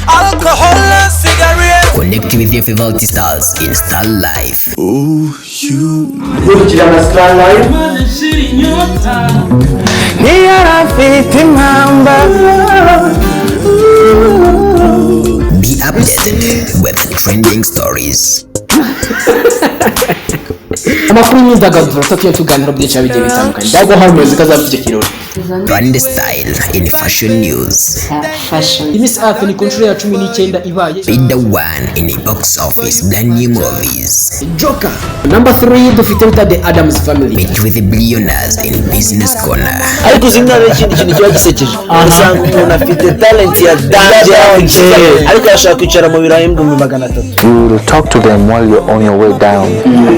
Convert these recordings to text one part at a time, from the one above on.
Alcohol and cigarette. Connect with your favorite stars in Star Life. Gukurikirana Star Life. Ntiyarafite impamba. Be updated with trending stories. Amakuru y'imyidagaduro tujya tuganira byinshi bigiye bitandukanye. Ndago hari umuyobozi ko azaba icyo kirori. Brand style in fashion news. Fashion. Miss Earth ni ku nshuro ya 19 ibaye. Be the one in the box office brand new movies. Joker. Number 3 dufite bita The Addams Family. Meet with the billionaires in Business Corner. Ariko uzi mwana, ikindi kintu kiba gisekeje, usanga umuntu afite talent ya danger, ariko arashaka kwicara mu birayi 300,000. You will talk to them while you're on your way down.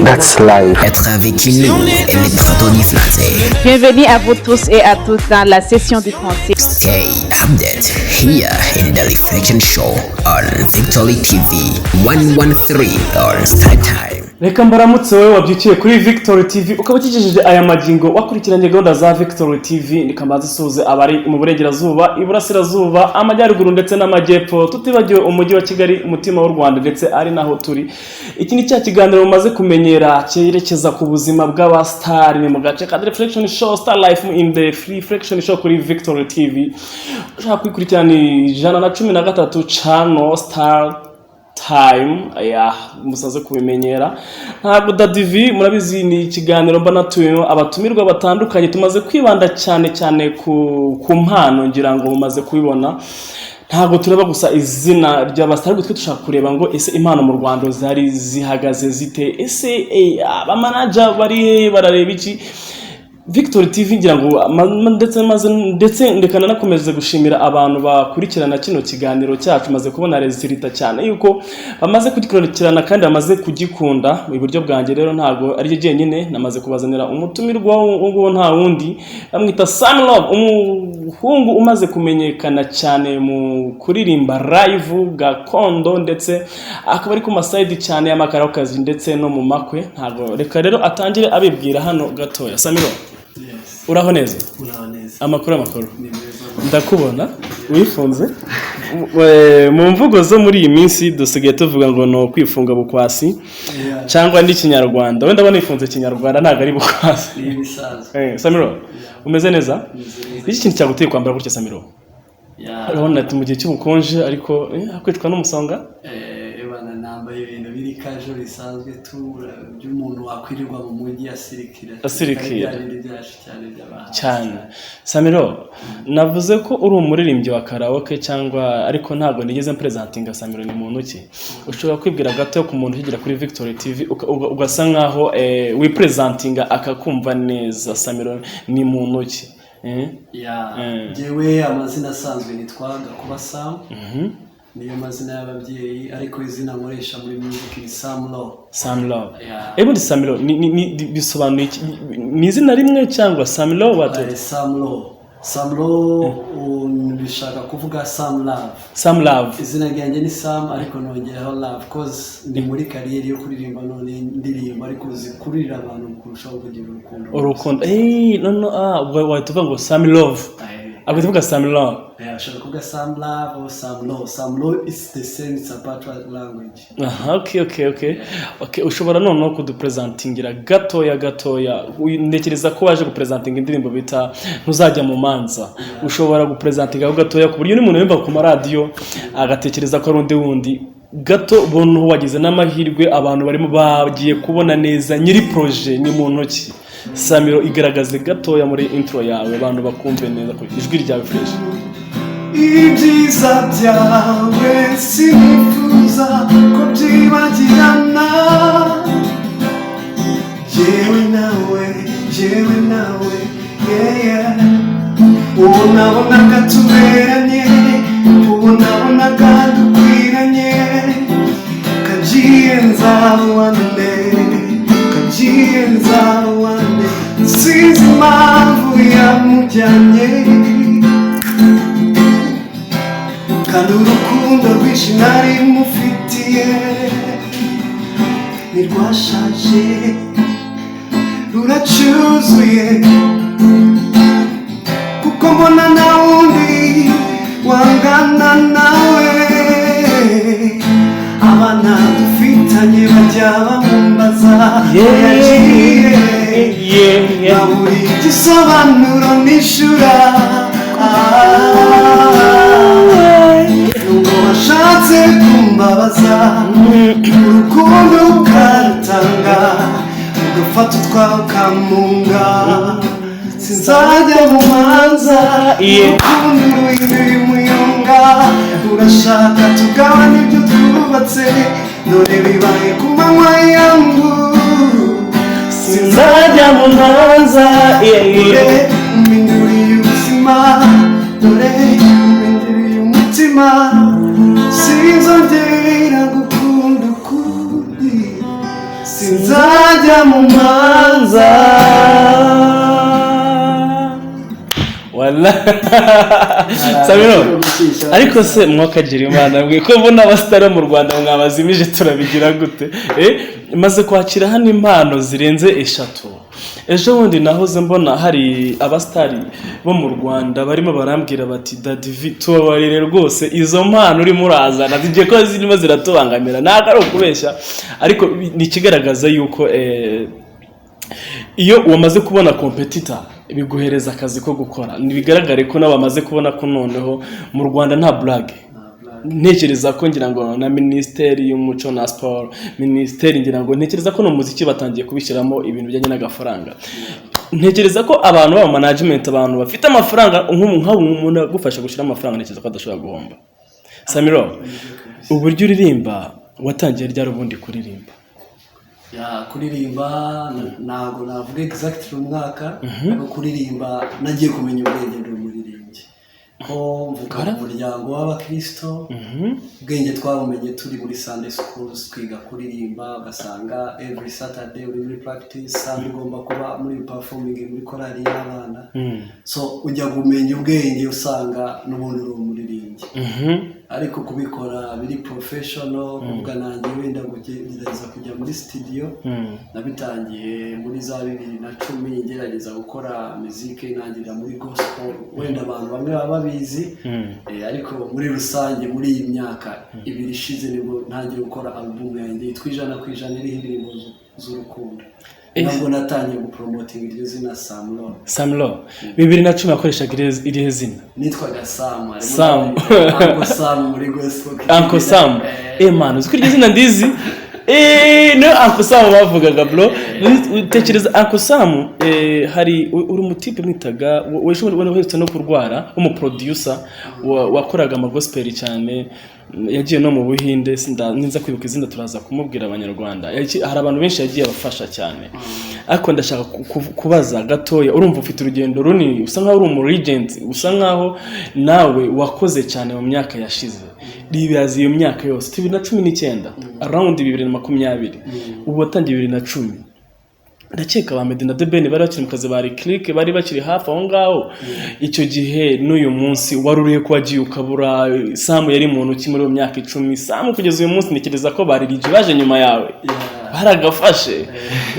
That's life. Être avec nous et les plateaux du français. Bienvenue à vous tous et à toutes dans la session du français. Stay updated here in the Reflection Show on Victory TV 113 on Star Time. Reka mbaramutse wowe wabyukiye kuri Victory TV, ukaba ukigejeje aya magingo wakurikiranye gahunda za Victory TV. Reka isuhuze abari mu burengerazuba, iburasirazuba, amajyaruguru ndetse n'amajyepfo, tutibagiwe umujyi wa Kigali, umutima w'u Rwanda, ndetse ari naho turi. Iki ni cya kiganiro mumaze kumenyera cyerekeza ku buzima bw'abasitari. Ni mu gace ka The Reflection Show, Star Life in the Reflection Show kuri Victory TV. Ushaka kwikurikirana 113 channel Star Time ya musaze kubimenyera. Ntabwo Dadivi murabizi, ni ikiganiro mba natuyemo abatumirwa batandukanye. Tumaze kwibanda cyane cyane ku mpano, ngira ngo mumaze kubibona. Ntabwo tureba gusa izina ry'abasitari, ariko twe dushaka kureba ngo ese impano mu Rwanda zari zihagaze zite? Ese abamanager bari he? Barareba iki? Victory TV ngira ngo ndetse maze ndetse ndeka nanakomeze gushimira abantu bakurikirana kino kiganiro cyacu. Maze kubona résultat cyane yuko bamaze kugikurikirana kandi bamaze kugikunda. Iburyo bwanjye rero ntabwo ari ryo jyenyine, namaze kubazanira umutumirwa. Uwo nguwo nta wundi, bamwita Sam Love, umuhungu umaze kumenyekana cyane mu kuririmba live gakondo, ndetse akaba ari ku masayidi cyane y'amakaraoke ndetse no mu makwe. Ntabwo reka rero atangire abibwira hano gatoya. Samiro, uraho neza? Uraho neza. Amakuru, amakuru? Ni meza. Ndakubona wifunze. Mu mvugo zo muri iyi minsi dusigaye tuvuga ngo ni ukwifunga bukwasi cyangwa n'ikinyarwanda. Wenda ndabona wifunze kinyarwanda, ntabwo ari bukwasi. Ni ibisanzwe. Samiro, umeze neza? Meze neza. Iki kintu cyaguteye kwambara gutya, Samiro? Yeah. Urabona ati mu gihe cy'ubukonje, ariko kwicwa n'umusonga. Ebana, nambaye ibintu biri casual bisanzwe tu by'umuntu wakwirirwa mu mujyi asirikira. Asirikira. Bitari bya bindi byacu cyane by'abahanzi. Cyane. Samiro, navuze ko uri umuririmbyi wa karaoke cyangwa, ariko ntabwo nigeze mpresentinga Samiro ni muntu ki. Ushobora kwibwira gato ku muntu ukigera kuri Victory TV, ugasa nkaho wipresentinga akakumva neza. Samiro ni muntu ki? Yeah. Njyewe amazina asanzwe nitwa Gakuba Sam. Niyo mazina y'ababyeyi, ariko izina nkoresha muri music ni Sam Law. Sam Love. Yeah. Ubundi Samiro ni bisobanuye iki? Ni izina rimwe cyangwa Sam Love what? Sam Law. Sam Law bishaka kuvuga Sam Love. Sam Love. Izina ryanjye ni Sam, ariko nongeraho Love 'cause ndi muri career yo kuririmba, none ndirimba ariko zikururira abantu kurushaho kugira urukundo. Urukundo. No, ah, ubwo wahita uvuga ngo Sam Love. Ahita uvuga Sam Love. Yeah, ushobora kuvuga Sam Love or Sam Law. Sam Law is the same, it's a patois language. Aha, okay. Ushobora noneho kudupresentingira gatoya gatoya? Ntekereza ko waje gupresentinga indirimbo bita Ntuzajya mu Manza. Ushobora gupresentinga gatoya ku buryo n'umuntu yumva ku maradiyo agatekereza ko ari undi wundi gato. Buntu wagize n'amahirwe, abantu barimo bagiye kubona neza nyiri projet ni mu ntoki. Samiro, igaragaze gatoya muri intro yawe, abantu bakumve neza ku ijwi ryawe fresh. Ibyiza byawe sinifuza ko byibagirana, jyewe nawe, jyewe nawe, yeah. Ubu nabonaga tuberanye, ubu nabonaga dukwiranye. Kagiye nzabone, kagiye nzabone, sinzi impamvu yamujyanye, kandi urukundo rwinshi nari mufitiye ntirwashaje, ruracyuzuye, kuko mbona nta wundi wangana nawe. Uri igisobanuro nishura. Nubwo washatse kumbabaza, urukundo ukarutanga, ugafata utwawe ukamunga, sinzajya mu manza. Urukundo ruhinduye umuyonga, urashaka tugabane ibyo twubatse, none bibaye ku manywa yangu. Sinzajya mu manza. Dore umpinduriye ubuzima, dore umpinduriye umutima, sinzongera gukunda ukundi, sinzajya mu manza. Wala Samiro, ariko se mwakagira Imana mwe ko mbona abasitari mu Rwanda mwabazimije, turabigira gute? Maze kwakira hano impano zirenze eshatu. Ejo bundi nahoze mbona hari abasitari bo mu Rwanda barimo barambwira bati: "Daddy V, tubabarire rwose, izo mpano urimo urazana zigiye ko zirimo ziratubangamira." Ntabwo ari ukubeshya, ariko ni ikigaragaza yuko iyo wamaze kubona competitor biguhereza akazi ko gukora. Ntibigaragare ko nabo bamaze kubona ko noneho mu Rwanda nta blague. Ntekereza ko ngira ngo na Minisiteri y'Umuco na Siporo, minisiteri, ngira ngo ntekereza ko no mu muziki batangiye kubishyiramo ibintu bijyanye n'agafaranga. Ntekereza ko abantu baba management, abantu bafite amafaranga, nk'ubu umuntu agufasha gushyiramo amafaranga, ntekereza ko adashobora guhomba. Samiro, uburyo uririmba, watangiye ryari ubundi kuririmba? Yeah, kuririmba ntabwo navuga exactly umwaka, ariko kuririmba nagiye kumenya ubwenge ndi umuririmbyi, ko mvuka mu muryango w'abakristo. Ubwenge twabumenye turi muri Sunday schools, twiga kuririmba, ugasanga every Saturday uri muri practice, Sunday ugomba kuba muri performing muri korali y'abana. So ujya kumenya ubwenge usanga n'ubundi uri umuririmbyi, ariko kubikora biri professional, kuvuga nanjye wenda kugerageza kujya muri studio, nabitangiye muri za 2010, ngerageza gukora muzike, ntangirira muri gospel. Wenda abantu bamwe baba babizi, ariko muri rusange muri iyi myaka 2 ishize nibwo ntangiye gukora album yanjye yitwa 100%, iriho indirimbo z'urukundo. Nabwo natangiye gupromotinga iryo zina Samlo. Samlo, 2010 wakoreshaga irihe zina? Nitwaga Sam, harimo Sam. Uncle Sam muri gospel. Uncle Sam. Man, uzi ko iryo zina ndizi? No Uncle Sam bavugaga, bro. Utekereza Uncle Sam, hari uri umutipe mwitaga wejo uherutse no kurwara, w'umuproducer wakoraga amagospel cyane, yagiye no mu Buhinde, ninza kwibuka izina turaza kumubwira abanyarwanda. Hari abantu benshi yagiye abafasha cyane. Ariko ndashaka kubaza gatoya, urumva ufite urugendo runini, usa nkaho uri umu legend, usa nkaho nawe wakoze cyane mu myaka yashize. Ribaza iyo myaka yose, 2019, around 2020, ubu watangiye 2010, ndakeka ba Meddy na The Ben bari bakiri mu kazi, ba Click bari bakiri hafi aho ngaho. Icyo gihe n'uyu munsi wari urihe ko wagiye ukabura? Sam yari muntu ki muri iyo myaka 10? Sam kugeza uyu munsi ntekereza ko ba Lil G baje nyuma yawe baragafashe.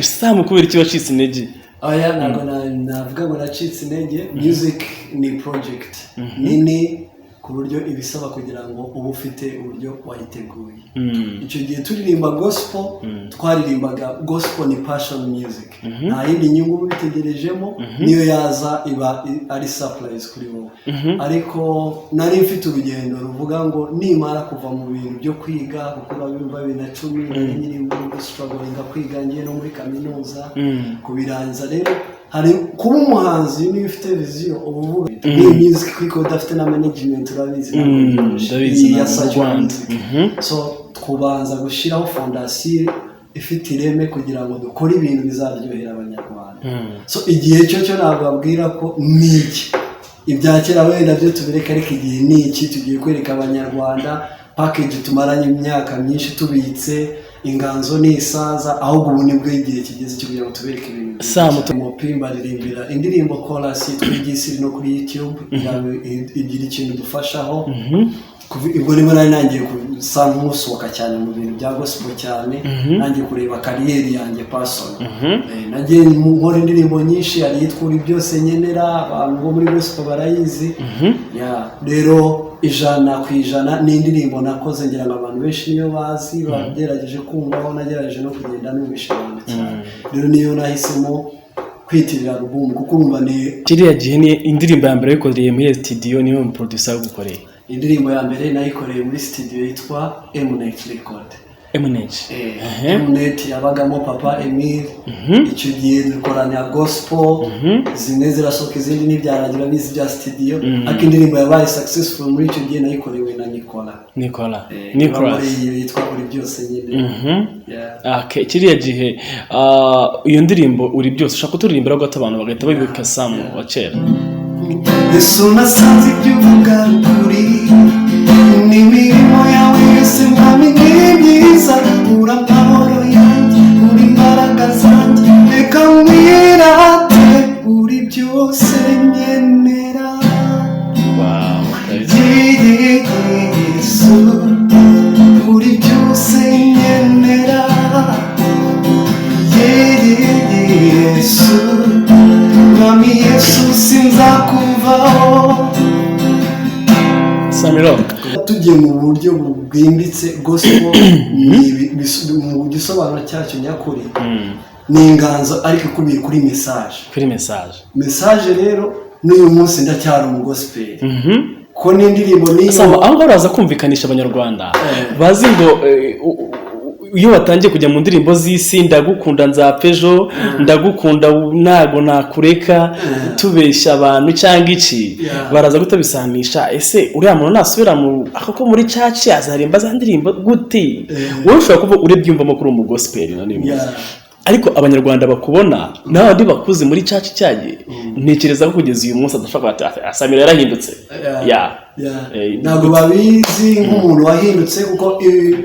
Sam, kubera iki wacitse intege? Oya, ntabwo navuga ngo nacitse intege. Music ni project nini ku buryo ibisaba kugira ngo ube ufite uburyo wayiteguye. Icyo gihe turirimba gospel, twaririmbaga gospel, ni passion music, nta yindi nyungu uba ubitegerejemo, niyo yaza iba ari surprise kuri wowe. Ariko nari mfite urugendo ruvuga ngo nimara kuva mu bintu byo kwiga, kuko urabimva 2010 nari nkiri muri struggling kwiga, ngiye no muri kaminuza kubirangiza. Rero hari kuba umuhanzi, niba ufite vision uba uvuga iyi music kuko udafite na management, urabizi ntabwo byoroshye. Ndabizi, Iyi ya ntabwo mu secular Rwanda. music. So kubanza gushyiraho fondasiyo ifite ireme kugira ngo dukore ibintu bizaryohera abanyarwanda. So igihe cyo ntabwo babwira ko ni iki, ibya kera wenda byo tubireke, ariko igihe ni iki, tugiye kwereka abanyarwanda package tumaranye imyaka myinshi tubitse. Inganzo ni isaza, ahubwo ubu nibwo igihe kigeze cyo kugira ngo tubereke ibintu byiza Sam, cyane. Mopi mbaririmbira indirimbo chorus yitwa Igisi, iri no kuri YouTube, igira ikintu dufashaho. Ubwo nibwo nari nangiye gusa nk'usohoka cyane mu bintu bya gospel cyane, nangiye kureba career yanjye personal. Nagiye nkora indirimbo nyinshi, hari iyitwa Uri Byose Nkenera, abantu bo muri gospel barayizi. Yeah, rero 100% ni indirimbo nakoze, ngira ngo abantu benshi niyo bazi, bagerageje kumvaho, nagerageje no kugenda numvisha abantu cyane. Rero niyo nahisemo. Kwitirira album, kuko urumva ni Kiriya gihe ni indirimbo ya mbere wayikoreye muri studio, niwe mu producer yagukoreye? Indirimbo ya mbere nayikoreye muri studio yitwa Mnet Record. MNH? Mnet yabagamo Papa Emile. Icyo gihe dukorana gospel, zimwe zirasohoka, izindi ntibyarangira, bizi bya studio, ariko indirimbo yabaye successful muri icyo gihe nayikorewe na Nicola. Nicola? Iba muri Nicolas. iyi yitwa Uri Byose nyine. Yeah. Okay, kiriya gihe iyo ndirimbo Uri Byose, ushaka kuturirimbira gato abantu bagahita bibuka Samu wa kera? Yesu, nasanze ibyo uvuga ari ukuri, n'imirimo yawe yose, Mwami, ni myiza. Uri amahoro yanjye, uri imbaraga zanjye, reka nkwirate, uri byose nkenera. Wow. Yesu, uri byose nkenera. Yesu, Mwami Yesu, sinzakuvaho. Samiro. Tugiye mu buryo bwimbitse, gospel ni mu gisobanuro cyacyo nyakuri ni inganzo ariko ikubiye kuri message. Kuri message. Message rero, n'uyu munsi ndacyari umugospel, ko n'indirimbo niyo Sama, aho ngaho uraza kumvikanisha abanyarwanda bazi ngo iyo batangiye kujya mu ndirimbo z'isi, ndagukunda nzapfa ejo, ndagukunda ntago nakureka, tubeshya abantu cyangwa iki? Baraza kutabisanisha. Ese uriya muntu nasubira mu ako muri church azarimba za ndirimbo gute? Wowe ushobora kuba urebyumvamo kuri umugospel na n'uyu munsi, ariko abanyarwanda bakubona n'abandi bakuze muri church cyagiye, ntekereza ko kugeza uyu munsi adashobora kuba ati: "Ah, Samira yarahindutse." Yeah. Ntabwo babizi nk'umuntu wahindutse, kuko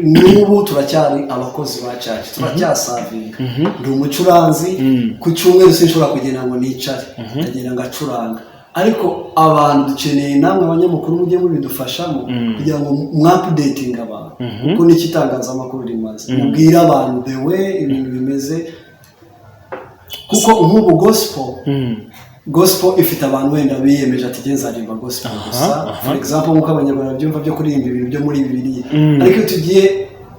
n'ubu turacyari abakozi ba church, turacyaservinga. Ndi umucuranzi. Ku cyumweru sinshobora kugenda ngo nicare, ndagenda ngacuranga. Ariko abantu dukeneye namwe abanyamakuru mujye mubidufashamo kugira ngo mwaupdatinge abantu, kuko nicyo itangazamakuru rimaze, mubwire abantu the way ibintu bimeze, kuko nk'ubu gospel ifite abantu wenda biyemeje ati: "Nge nzaririmba gospel gusa," for example, nk'uko abanyarwanda babyumva byo kuririmba ibintu byo muri Bibiliya. Ariko iyo tugiye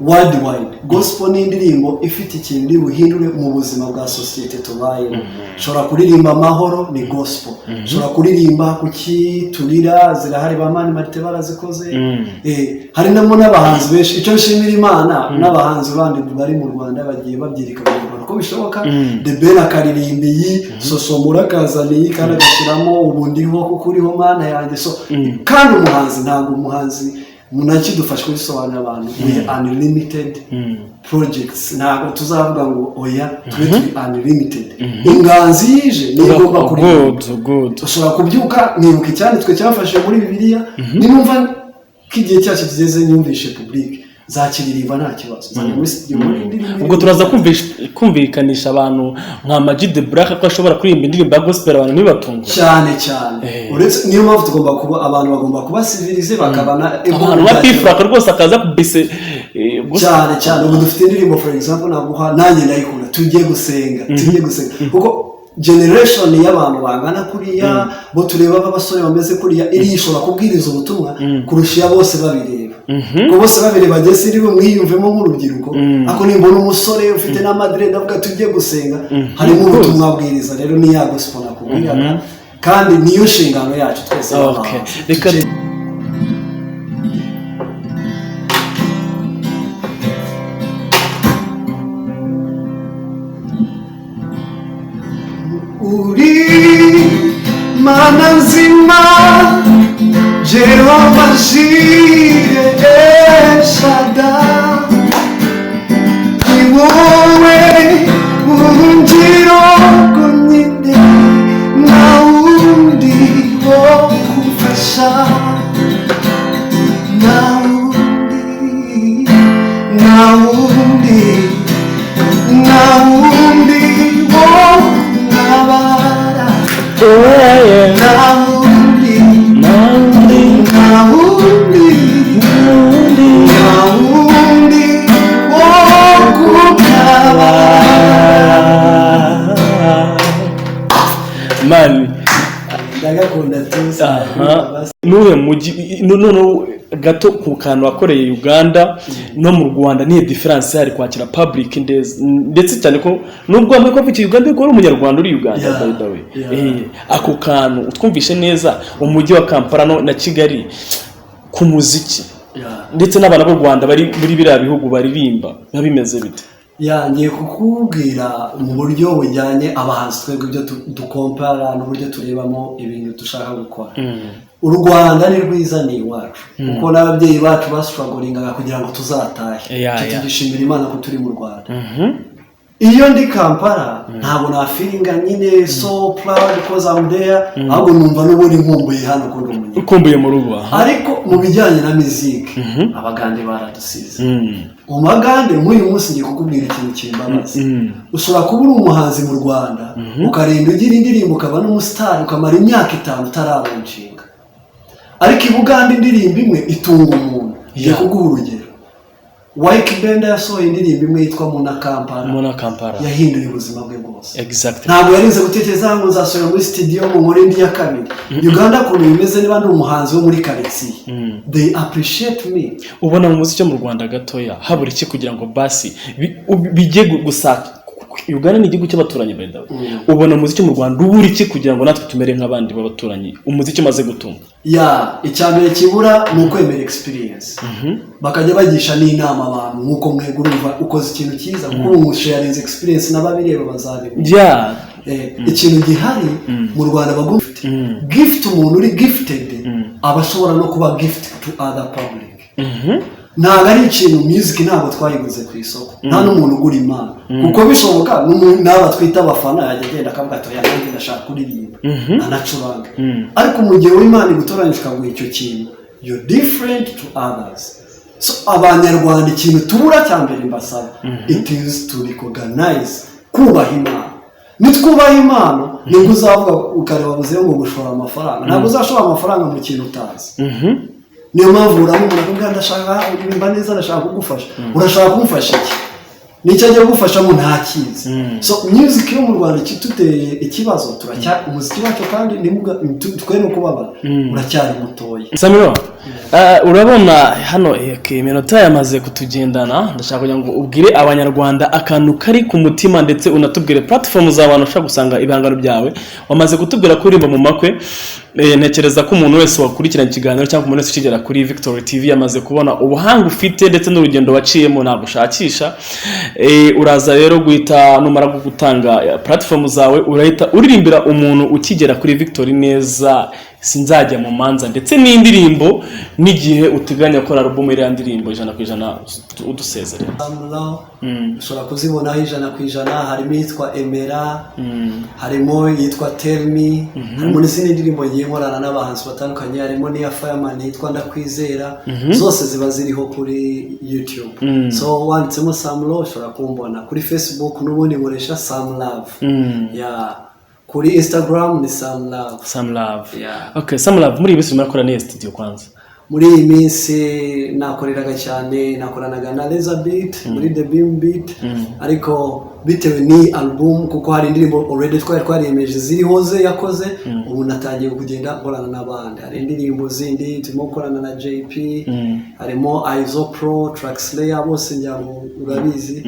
worldwide, gospel ni indirimbo ifite ikintu iri buhindure mu buzima bwa sosiyete tubayemo. Ushobora kuririmba amahoro, ni gospel. Ushobora kuririmba kuki turira, zirahari, ba Mani Martin barazikoze. Hari namo n'abahanzi benshi. Icyo nshimira Imana, n'abahanzi bandi bari mu Rwanda bagiye babyereka abanyarwanda ko bishoboka. The Ben akaririmba iyi, Sosomura akazana iyi kandi agashyiramo ubu ndiho kuko uriho Mana yanjye. So kandi umuhanzi, ntabwo umuhanzi munakidufasha kubisobanurira abantu, we are unlimited projects. Ntabwo tuzavuga ngo oya, tube turi unlimited. Inganzi yije niyo igomba kuririmba. Good, good. Ushobora kubyuka nkibuka icyanditswe cyafashe muri Bibiliya, ninumva ko igihe cyacu kigeze, nyumvishe public, nzakiririmba nta kibazo, nzajya muri studio muri indirimbo. Ubwo turaza kumvikanisha abantu nka Ama G The Black ko ashobora kuririmba indirimbo ya gospel, abantu ntibatungure. Cyane cyane. Uretse niyo mpamvu tugomba kuba, abantu bagomba kuba civilisé, bakabana. Abantu ba P-Fla rwose akaza kubise gospel. Cyane cyane. Ubu dufite indirimbo, for example, naguha, nanjye ndayikunda, Tugiye Gusenga. Tugiye Gusenga kuko generation y'abantu bangana kuriya, bo tureba b'abasore bameze kuriya, iriya ishobora kubwiriza ubutumwa kurusha iya bose babireba, kuko bose babireba njye siri bumwiyumvemo nk'urubyiruko. Ariko nimbona umusore ufite n'amadreads avuga "Tugiye gusenga", harimo ubutumwa bwiriza. Rero ni ya gospel nakubwiraga, kandi niyo nshingano yacu twese nk'abahanzi. Reka Uri Mana nzima, Jehova Jireh, El Shaddai, ni wowe buhungiro bwonyine, nta wundi wo kumfasha, nta wundi, nta wundi, nta wundi wo kuntabara, nta wundi, nta wundi. uwuhe mujyi noneho gato ku kantu wakoreye Uganda no mu Rwanda, niyo difference hari kwakira public, ndetse cyane ko nubwo wambaye ko wavukiye Uganda ariko uri umunyarwanda uri Uganda, by the way. Ako kantu utwumvishe neza, umujyi wa Kampala na Kigali ku muziki ndetse n'abana b'u Rwanda bari muri biriya bihugu baririmba, biba bimeze bite? Ya, ngiye kukubwira mu buryo bujyanye abahanzi twebwe ibyo dukompara n'uburyo turebamo ibintu dushaka gukora. U Rwanda ni rwiza, ni iwacu, kuko n'ababyeyi bacu bastrugglingaga kugira ngo tuzatahe. Icyo tugishimira Imana ko turi mu Rwanda. Iyo ndi Kampala ntabwo nafeelinga nyine so proud because I'm there, ahubwo numva n'ubundi nkumbuye hano ko ndi umunyarwanda. Ukumbuye mu rugo, aha. Ariko mu bijyanye na miziki, Abagande baradusize. Mu Bagande nk'uyu munsi ngiye kukubwira ikintu kimbabaza. Ushobora kuba uri umuhanzi mu Rwanda, ukarinda ugira indirimbo, ukaba n'umusitari, ukamara imyaka 5 utaralaunchinga, ariko i Bugande indirimbo imwe itunga umuntu. Ngiye kuguha urugero: Ykee Benda yasohoye indirimbo imwe yitwa Muna Kampala. Muna Kampala. Yahinduye ubuzima bwe bwose. Ntabwo yarinze gutekereza ngo nzasubira muri studio ngo nkore indi ya kabiri. Uganda ukuntu bimeze, niba ndi umuhanzi wo muri karitsiye, they appreciate me. Ubona mu muziki wo mu Rwanda gatoya habura iki kugira ngo basi bijye gusaka? Uganda ni igihugu cy'abaturanyi, by the way. Ubona umuziki mu Rwanda ubura iki kugira ngo natwe tumere nk'abandi b'abaturanyi, umuziki umaze gutunga? Ya, icya mbere kibura ni ukwemera experience, bakajya bagisha n'inama abantu nk'uko mwebwe. Urumva ukoze ikintu cyiza kuko ubu musharinze experience n'ababireba bazabibona. Ikintu gihari mu Rwanda, bagufite gift. Umuntu uri gifted aba ashobora no kuba gift to other public. Ntabwo ari ikintu, music ntabwo twayiguze ku isoko, nta n'umuntu ugura impano, kuko bishoboka n'aba twita abafana yajya agenda akavuga ati: "Oya, nanjye ndashaka kuririmba," anacuranga. Ariko mu gihe w'Imana igutoranyije ikaguha icyo kintu, you're different to others. So Abanyarwanda, ikintu tubura cya mbere mbasaba, it is to recognize, kubaha Imana. Nitwubaha impano nibwo uzavuga ukareba buzeho ngo gushora amafaranga. Ntabwo uzashora amafaranga mu kintu utazi. Niyo mpamvu urabona umuntu akubwira: "Ndashaka uririmba neza, ndashaka kugufasha." Urashaka kumufasha iki? Nicyo agiye kugufashamo ntakizi. So music yo mu Rwanda ikituteye ikibazo, turacya umuziki wacu kandi twe no kubabara uracyari mutoya. Samiro, urabona hano okay, iminota yamaze kutugendana. Ndashaka kugira ngo ubwire Abanyarwanda akantu kari ku mutima, ndetse unatubwire platform z'abantu ushobora gusanga ibihangano byawe. Wamaze kutubwira ko uririmba mu makwe. Ntekereza ko umuntu wese wakurikirana ikiganiro cyangwa umuntu wese ukigera kuri Victory TV yamaze kubona ubuhanga ufite ndetse n'urugendo waciyemo, ntabwo ushakisha. Uraza rero guhita numara gutanga platform zawe, urahita uririmbira umuntu ukigera kuri Victory neza "Sinzajya mu manza" ndetse n'indirimbo, n'igihe uteganya gukora album iriya ndirimbo 100%, udusezerera. Samlo, ushobora kuzibonaho 100%. Harimo iyitwa Emera, harimo iyitwa Tell Me, harimo n'izindi ndirimbo ngiye nkorana n'abahanzi batandukanye, harimo n'iya Fireman yitwa Ndakwizera. Zose ziba ziriho kuri YouTube. So wanditsemo Samlo ushobora kumbona. Kuri Facebook n'ubundi nkoresha Sam Love. Ya, kuri Instagram ni Sam Love. Sam Love. Yeah. Okay, Sam Love, muri iyi minsi urimo urakora n'iyi studio kwanza? Muri iyi minsi nakoreraga cyane, nakoranaga na Laser Beat muri The Beam Beat, ariko bitewe n'iyi album, kuko hari indirimbo already twari twariyemeje ziriho ze yakoze, ubu natangiye kugenda nkorana n'abandi. Hari indirimbo zindi turimo gukorana na JP, harimo Izo Pro, Trackslayer, bose ngira ngo urabizi.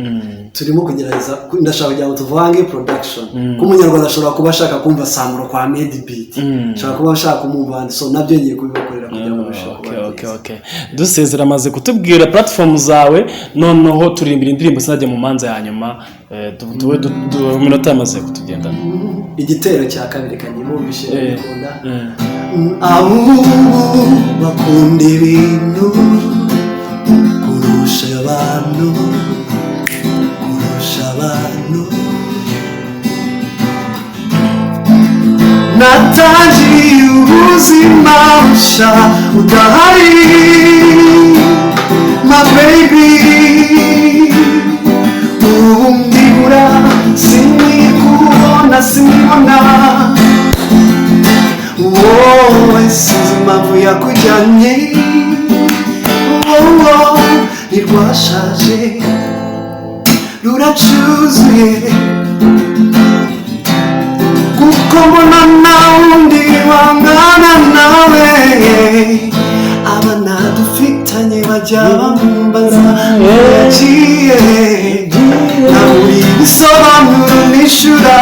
Turimo kugerageza, ndashaka kugira ngo tuvange production, ko Umunyarwanda ashobora kuba ashaka kumva Samuro kwa Made Beat, ashobora kuba ashaka kumumva ahandi. So nabyo ngiye kubibakorera kugira ngo birusheho kuba byiza. Okay. Dusezera, amaze kutubwira platform zawe, noneho turirimbira indirimbo "Sinajya mu manza" ya nyuma. Tube iminota yamaze kutugendana. Igitero cya kabiri kanyibumvishe. Ndabikunda. Abubu bakunda ibintu kurusha abantu, kurusha abantu. Natangiye ubuzima bushya udahari, my baby. Ubu ndibura, sinikubona, sinibona wowe. Sinzi impamvu yakujyanye, wowe ntirwashaje, ruracuzuye, kuko mbona nta wundi wangana nawe. Abana dufitanye bajya bamumbaza yagiye, naburi ibisobanuro nishyura.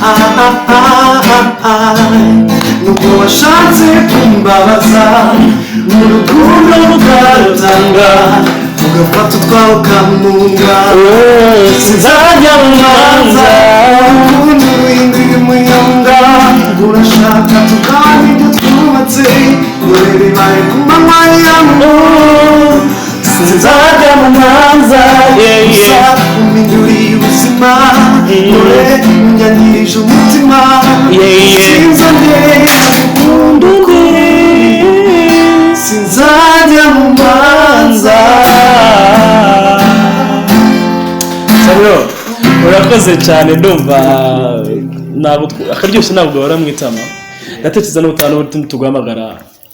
Ah, ah, ah, ah, ah. Nubwo washatse kumbabaza, mu rukundo rukarutanga, ugafata utwawe ukamunga. Sinzajya mu manza, urukundo ruhinduye umuyonga. Urashaka tugabane ibyo twubatse, dore bibaye ku manywa yangu. Sinzajya mu manza, gusa umpinduriye ubuzima, dore unyangirije umutima. Sinzongera gukunda undi, sinzajya mu manza. Sabiro, urakoze cyane. Ndumva ntabwo akaryoshye ntabwo gahora mu itama. Ndatekereza n'ubutaha n'ubundi tuguhamagara,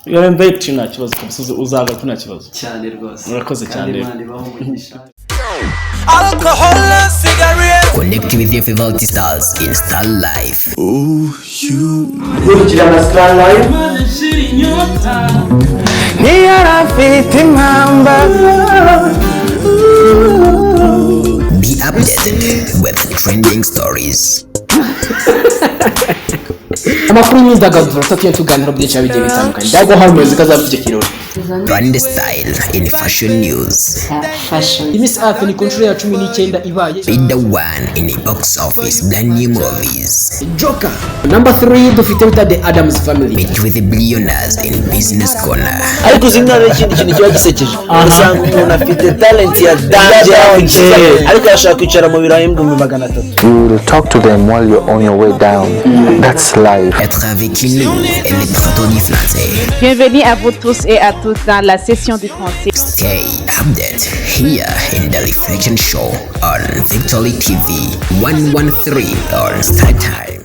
iyo invite nta kibazo kabisa, uzagaruka nta kibazo. Cyane rwose. Murakoze Kandi cyane. Imana ibahe umugisha. Alcohol and cigarette. Connect with your favorite stars in Star Life. Gukurikirana Star Live. Ntiyari afite impamba. Be updated with trending stories. Amakuru y'imyidagaduro tatuye tuganira byinshi bigiye bitandukanye. Ndago hari umuyobozi kazaba icyo kirori. Brand style in fashion news. Miss Earth ni ku nshuro ya 19 ibaye. Be the one in the box office brand new movies. Joker. Number 3 dufite bita The Addams Family. Meet with the billionaires in Business Corner. Ariko uzi mwana, ikindi kintu kiba gisekeje, usanga umuntu afite talent ya danger, ariko arashaka kwicara mu biro 300,000. You will talk to them while you're on your way down. That's life. Être avec nous et les traduits français. Bienvenue à vous tous et à toutes dans la session du français. Stay updated here in the Reflection Show on Victory TV 113 on Star Time.